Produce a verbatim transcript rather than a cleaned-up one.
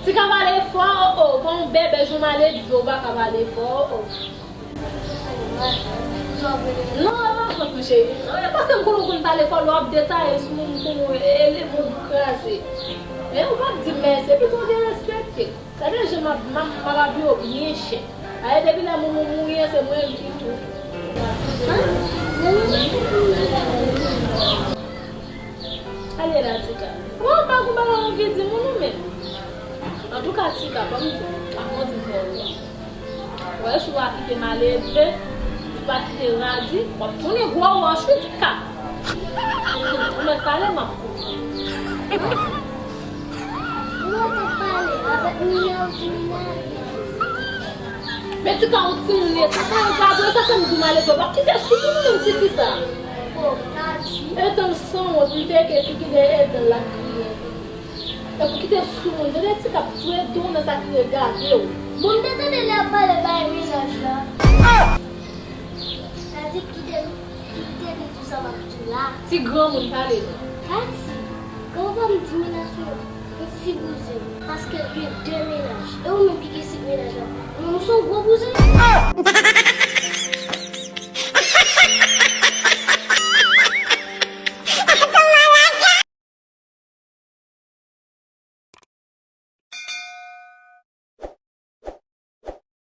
Ti ka pale fò, o, o, kon yon bèbè, jan w pale, ou pa ka pale fò, o. Non, e pa fòt mwen, cheri. Non, e paske m konn ou konn pale fò, lè w ap detaye sou moun pou mwen, e, e, e, moun kraze. E ou p ap di m mèsi, epi tou w derespekte. Gade jan m ap, m ap, m ap abiye w byen chè. Aye, depi lè moun moun mouri an, se mwen ki tou. Ale la, Tika. Bon, pa konn bagay anvi di moun ou menm. Antouka, Tika, ban m di w, avan w di m fè w. Wè, si w pa kite malelve, si w pa kite radi, w ap tounen gwo wòch, wi, Tika. Ou mèt pale, m ap koute. Ou mèt pale avèk Mina, ou di Mina. Men Tika, yon timoun ye, sa fè yon kado, sa fè m di w malelve, w ap kite sou moun menm, tifi sa. Bon, Tati. Etan l sanwont, li teke figi dèyè etan l ap kriye. Epi w kite sou moun, tande Tika, pou etan w nan sa ki rele gade w. Bon, m te tande lè y ap pale bay mennaj la. Sa di kite, kite li di sa m ap di w la. Ti granmoun pale non. Tati, granpapa m di mennaj mwen, yon ti bouzen. Paske l gen de mennaj. E ou menm ki gen sèt mennaj la, ou menm ou se yon gwo bouzen.